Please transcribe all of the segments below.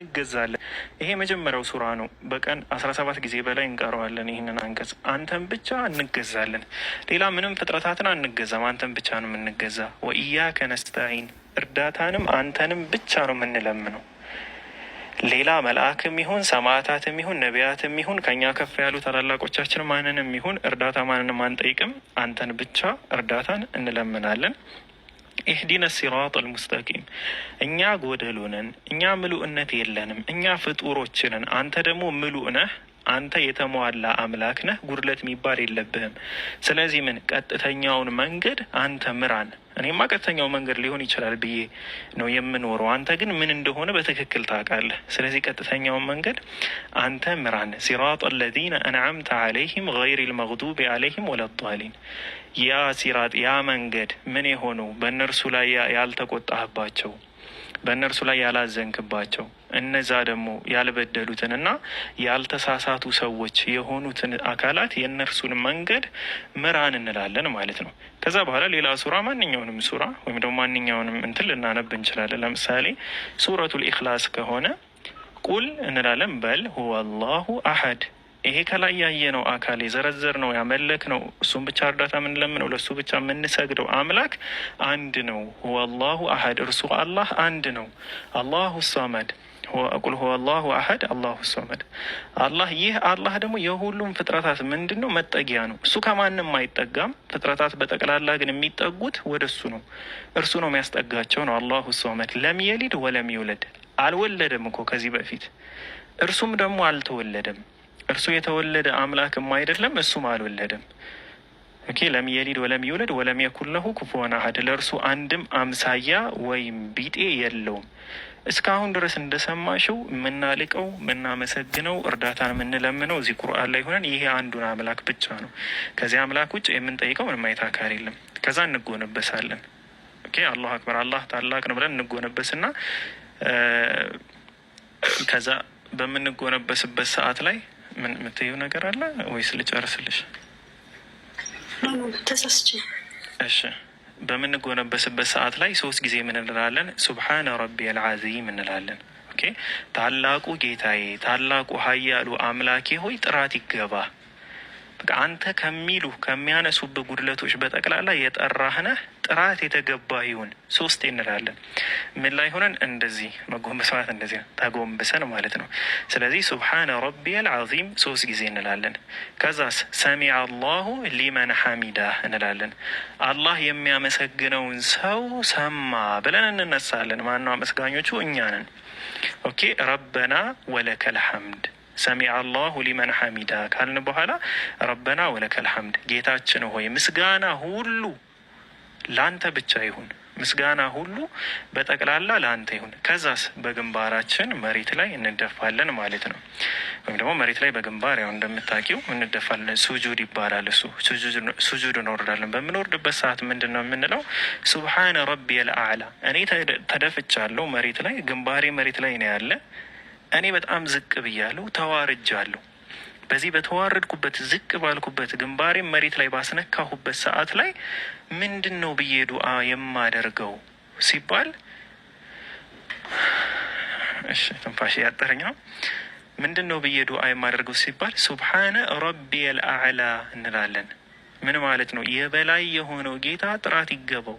እንገዛለን። ይሄ የመጀመሪያው ሱራ ነው። በቀን 17 ጊዜ በላይ እንቀረዋለን ይህንን አንቀጽ። አንተን ብቻ እንገዛለን፣ ሌላ ምንም ፍጥረታትን አንገዛም። አንተን ብቻ ነው የምንገዛ። وإياك نستعين፣ እርዳታንም አንተንም ብቻ ነው የምንለምነው። ሌላ መልአክም ይሁን ሰማዕታትም ይሁን ነቢያትም ይሁን ከኛ ከፍ ያሉ ታላላቆቻችን ማንንም ይሁን እርዳታ ማንንም አንጠይቅም። አንተን ብቻ እርዳታን እንለምናለን። اهدنا الصراط المستقيم፣ እኛ ጎደሎ ነን፣ እኛ ምሉእነት የለንም፣ እኛ ፍጡሮች ነን። አንተ ደግሞ ምሉእ ነህ። አንተ የተሟላ አምላክ ነህ። ጉድለት የሚባል የለብህም። ስለዚህ ምን ቀጥተኛውን መንገድ አንተ ምራን። እኔማ ቀጥተኛው መንገድ ሊሆን ይችላል ብዬ ነው የምኖረው። አንተ ግን ምን እንደሆነ በትክክል ታውቃለህ። ስለዚህ ቀጥተኛውን መንገድ አንተ ምራን። صراط الذين أنعمت عليهم غير المغضوب عليهم ولا الضالين። ያ ሲራጥ ያ መንገድ ምን የሆነው በእነርሱ ላይ ያልተቆጣህባቸው፣ በእነርሱ ላይ ያላዘንክባቸው፣ እነዛ ደግሞ ያልበደሉትንና ያልተሳሳቱ ሰዎች የሆኑትን አካላት የእነርሱን መንገድ ምራን እንላለን ማለት ነው። ከዛ በኋላ ሌላ ሱራ፣ ማንኛውንም ሱራ ወይም ደግሞ ማንኛውንም እንትን ልናነብ እንችላለን። ለምሳሌ ሱረቱል ኢኽላስ ከሆነ قل እንላለን፣ በል هو الله أحد። ይሄ ከላይ ያየነው አካል የዘረዘርነው ያመለክነው እሱም ብቻ እርዳታ የምንለምነው ለእሱ ብቻ የምንሰግደው አምላክ አንድ ነው። هو الله أحد፣ እርሱ አላህ አንድ ነው። الله الصمد፣ قل هو الله أحد الله الصمد። አላህ ይህ አላህ ደግሞ የሁሉም ፍጥረታት ምንድን ነው? መጠጊያ ነው። እሱ ከማንም አይጠጋም። ፍጥረታት በጠቅላላ ግን የሚጠጉት ወደ እሱ ነው። እርሱ ነው የሚያስጠጋቸው ነው። الله الصمد لم يلد ولم يولد፣ አልወለደም እኮ ከዚህ በፊት፣ እርሱም ደግሞ አልተወለደም። እርሱ የተወለደ አምላክም አይደለም፣ እሱም አልወለደም። Okay፣ لم يلد ولم يولد ولم يكن له كفوا أحد፣ ለእርሱ አንድም አምሳያ ወይም ቢጤ የለውም። እስካሁን ድረስ እንደሰማሽው የምናልቀው፣ የምናመሰግነው፣ እርዳታን የምንለምነው እዚህ ቁርአን ላይ ሆነን ይሄ አንዱን አምላክ ብቻ ነው። ከዚህ አምላክ ውጭ የምንጠይቀው ምንም አይነት አካል የለም። ከዛ እንጎነበሳለን። Okay፣ الله أكبر፣ አላህ ታላቅ ነው ብለን እንጎነበስና ከዛ በምንጎነበስበት ሰዓት ላይ ምን የምትይው ነገር አለ ወይስ ልጨርስልሽ? ተሳስቼ። እሺ፣ በምንጎነበስበት ሰዓት ላይ ሶስት ጊዜ ምን እንላለን? سبحان ربي العظيم እንላለን። Okay፣ ታላቁ ጌታዬ፣ ታላቁ ኃያሉ አምላኬ ሆይ ጥራት ይገባ። በቃ አንተ ከሚሉ ከሚያነሱብህ ጉድለቶች በጠቅላላ የጠራህ ነህ፣ ጥራት የተገባ ይሁን። ሶስቴ እንላለን። ምን ላይ ሆነን? እንደዚህ መጎንበስ ማለት እንደዚህ ነው፣ ተጎንብሰን ማለት ነው። ስለዚህ سبحان ربي العظيم ሶስት ጊዜ እንላለን። ከዛስ سمع الله لمن حمده እንላለን። አላህ የሚያመሰግነውን ሰው ሰማ ብለን እንነሳለን። ማነው አመስጋኞቹ? እኛ ነን። Okay፣ ربنا ولك الحمد። سمع الله لمن حمده ካልን በኋላ ربنا ولك الحمد፣ ጌታችን ሆይ ምስጋና ሁሉ ለአንተ ብቻ ይሁን፣ ምስጋና ሁሉ በጠቅላላ ለአንተ ይሁን። ከዛስ በግንባራችን መሬት ላይ እንደፋለን ማለት ነው። ወይም ደግሞ መሬት ላይ በግንባር ያው እንደምታውቂው እንደፋለን። ሱጁድ ይባላል እሱ። ሱጁድ እንወርዳለን። በምንወርድበት ሰዓት ምንድን ነው የምንለው? سبحان ربي الأعلى። እኔ ተደፍቻለሁ መሬት ላይ፣ ግንባሬ መሬት ላይ ነው ያለ። እኔ በጣም ዝቅ ብያለሁ፣ ተዋርጃለሁ። በዚህ በተዋረድኩበት፣ ዝቅ ባልኩበት፣ ግንባሬም መሬት ላይ ባስነካሁበት ሰዓት ላይ ምንድን ነው ብዬ ዱዓ የማደርገው ሲባል፣ እሺ ትንፋሽ ያጠረኝ ነው። ምንድን ነው ብዬ ዱዓ የማደርገው ሲባል سبحان ربي الأعلى እንላለን። ምን ማለት ነው? የበላይ የሆነው ጌታ ጥራት ይገባው።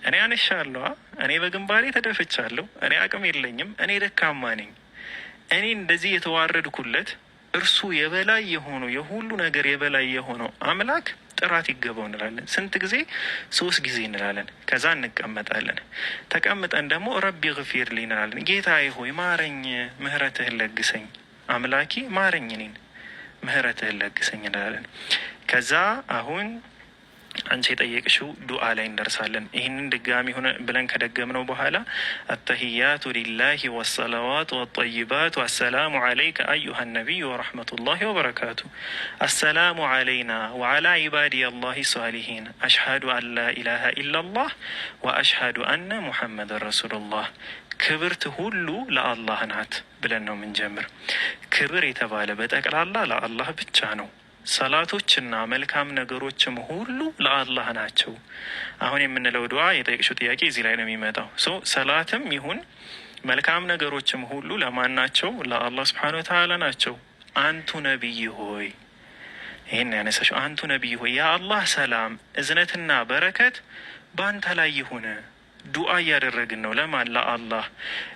እኔ አንሻለሁ፣ እኔ በግንባሬ ተደፍቻለሁ፣ እኔ አቅም የለኝም፣ እኔ ደካማ ነኝ። እኔ እንደዚህ የተዋረድኩለት እርሱ የበላይ የሆነው፣ የሁሉ ነገር የበላይ የሆነው አምላክ ጥራት ይገባው እንላለን። ስንት ጊዜ? ሶስት ጊዜ እንላለን። ከዛ እንቀመጣለን። ተቀምጠን ደግሞ رب اغفر لي እንላለን። ጌታዬ ሆይ ማረኝ፣ ምህረትህን ለግሰኝ፣ አምላኬ ማረኝ፣ እኔን ምህረትህን ለግሰኝ እንላለን። ከዛ አሁን አንቺ የጠየቅሽው ዱዓ ላይ እንደርሳለን። ይህንን ድጋሚ ሆነ ብለን ከደገምነው በኋላ التحيات لله والصلوات والطيبات السلام عليك أيها النبي ورحمة الله وبركاته السلام علينا وعلى عباد الله الصالحين أشهد أن لا إله إلا الله وأشهد أن محمدا رسول الله። ክብርት ሁሉ ለአላህ ናት ብለን ነው የምንጀምር። ክብር የተባለ በጠቅላላ ለአላህ ብቻ ነው። ሰላቶችና መልካም ነገሮችም ሁሉ ለአላህ ናቸው። አሁን የምንለው ዱዓ፣ የጠየቅሽው ጥያቄ እዚህ ላይ ነው የሚመጣው። So ሰላትም ይሁን መልካም ነገሮችም ሁሉ ለማን ናቸው? ለአላህ سبحانه وتعالى ናቸው። አንቱ ነቢይ ሆይ፣ ይህን ያነሳሽው፣ አንቱ ነቢይ ሆይ፣ የአላህ ሰላም እዝነትና በረከት በአንተ ላይ ይሁን። ዱዓ እያደረግን ነው። ለማን? ለአላህ።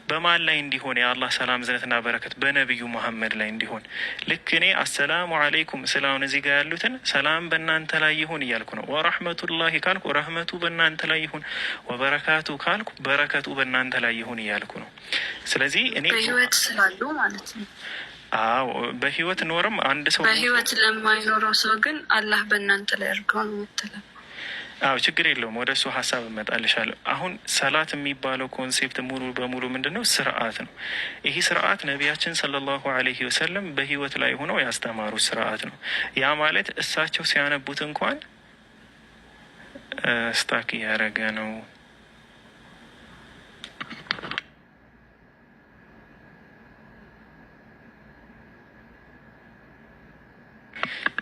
በማን ላይ እንዲሆን የአላህ ሰላም እዝነትና በረከት? በነቢዩ መሐመድ ላይ እንዲሆን። ልክ እኔ السلام عليكم ስላሁን እዚህ ጋር ያሉትን ሰላም በእናንተ ላይ ይሁን እያልኩ ነው። ورحمة الله ካልኩ ረህመቱ በእናንተ ላይ ይሁን፣ وبركاته ካልኩ በረከቱ በእናንተ ላይ ይሁን እያልኩ ነው። ስለዚህ እኔ በህይወት ስላሉ ማለት ነው። አዎ፣ በህይወት ኖርም አንድ ሰው በህይወት ለማይኖረው ሰው ግን አላህ በእናንተ ላይ አድርገው ነው የምትለው። አዎ፣ ችግር የለውም። ወደ እሱ ሀሳብ እመጣልሻለሁ። አሁን ሰላት የሚባለው concept ሙሉ በሙሉ ምንድን ነው? ስርዓት ነው። ይህ ስርዓት ነቢያችን صلى الله عليه وسلم በህይወት ላይ ሆነው ያስተማሩት ስርዓት ነው። ያ ማለት እሳቸው ሲያነቡት እንኳን stuck እያደረገ ነው።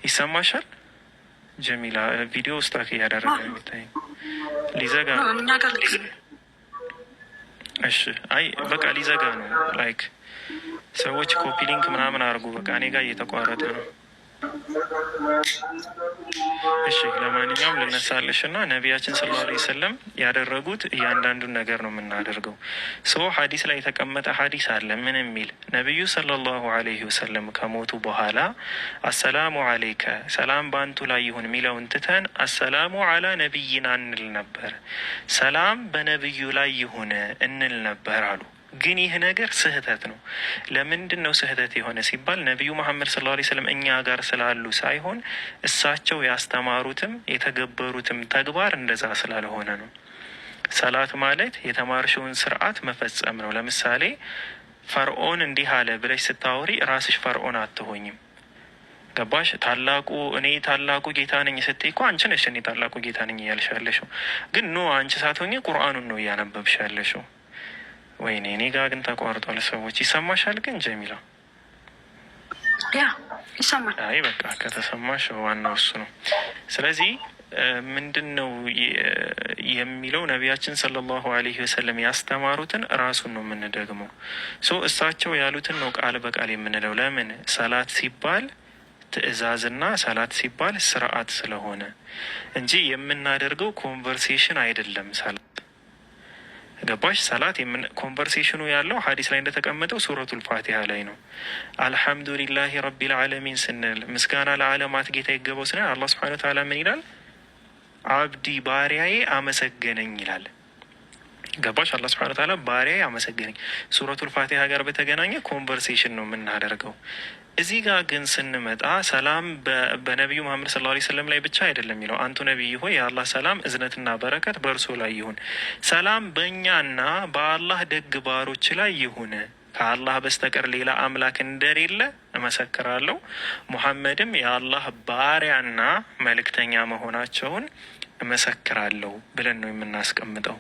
ይሰማሻል ጀሚላ? ቪዲዮ stuck እያደረገ ነው የሚታይ፣ ሊዘጋ ነው። እሺ፣ አይ በቃ ሊዘጋ ነው። Like ሰዎች copy link ምናምን አድርጉ። በቃ እኔ ጋር እየተቋረጠ ነው። እሺ፣ ለማንኛውም ልነሳልሽ እና ነቢያችን صلى الله عليه وسلم ያደረጉት እያንዳንዱን ነገር ነው የምናደርገው። So ሀዲስ ላይ የተቀመጠ ሀዲስ አለ። ምን የሚል? ነቢዩ صلى الله عليه وسلم ከሞቱ በኋላ السلام عليك፣ ሰላም በአንቱ ላይ ይሁን የሚለውን ትተን السلام على نبينا እንል ነበር። ሰላም በነቢዩ ላይ ይሁን እንል ነበር አሉ። ግን ይህ ነገር ስህተት ነው። ለምንድን ነው ስህተት የሆነ ሲባል ነቢዩ መሐመድ صلى الله عليه وسلم እኛ ጋር ስላሉ ሳይሆን እሳቸው ያስተማሩትም የተገበሩትም ተግባር እንደዛ ስላልሆነ ነው። ሰላት ማለት የተማርሽውን ስርዓት መፈጸም ነው። ለምሳሌ ፈርዖን እንዲህ አለ ብለሽ ስታወሪ ራስሽ ፈርዖን አትሆኝም። ገባሽ? ታላቁ እኔ ታላቁ ጌታ ነኝ ስትይ እኮ አንቺ ነሽ እኔ ታላቁ ጌታ ነኝ እያልሽ ያለሽው። ግን no፣ አንቺ ሳትሆኚ ቁርአኑን ነው እያነበብሽ ያለሽው። ወይኔ፣ እኔ ጋ ግን ተቋርጧል። ሰዎች ይሰማሻል ግን ጀሚላ? Yeah፣ ይሰማል። አይ በቃ ከተሰማሽ ዋናው እሱ ነው። ስለዚህ ምንድን ነው የሚለው? ነቢያችን صلى الله عليه وسلم ያስተማሩትን ራሱን ነው የምንደግመው። So እሳቸው ያሉትን ነው ቃል በቃል የምንለው። ለምን? ሰላት ሲባል ትዕዛዝና ሰላት ሲባል ስርዓት ስለሆነ እንጂ የምናደርገው conversation አይደለም። ሰላት፣ ገባሽ? ሰላት conversation ኑ ያለው ሀዲስ ላይ እንደተቀመጠው ሱረቱል ፋቲሃ ላይ ነው። الحمد لله رب العالمين ስንል፣ ምስጋና ለዓለማት ጌታ ይገባው ስንል አላህ سبحانه وتعالى ምን ይላል? عبدي ባሪያዬ አመሰገነኝ ይላል። ገባሽ? አላህ سبحانه وتعالى ባሪያዬ አመሰገነኝ። ሱረቱል ፋቲሃ ጋር በተገናኘ conversation ነው የምናደርገው። እዚህ ጋር ግን ስንመጣ ሰላም በነቢዩ መሐመድ صلى الله عليه وسلم ላይ ብቻ አይደለም የሚለው። አንቱ ነቢይ ሆይ፣ የአላህ ሰላም እዝነትና በረከት በእርሶ ላይ ይሁን። ሰላም በእኛና በአላህ ደግ ባሮች ላይ ይሁን። ከአላህ በስተቀር ሌላ አምላክ እንደሌለ እመሰክራለሁ። ሙሐመድም የአላህ ባሪያና መልእክተኛ መሆናቸውን እመሰክራለሁ ብለን ነው የምናስቀምጠው።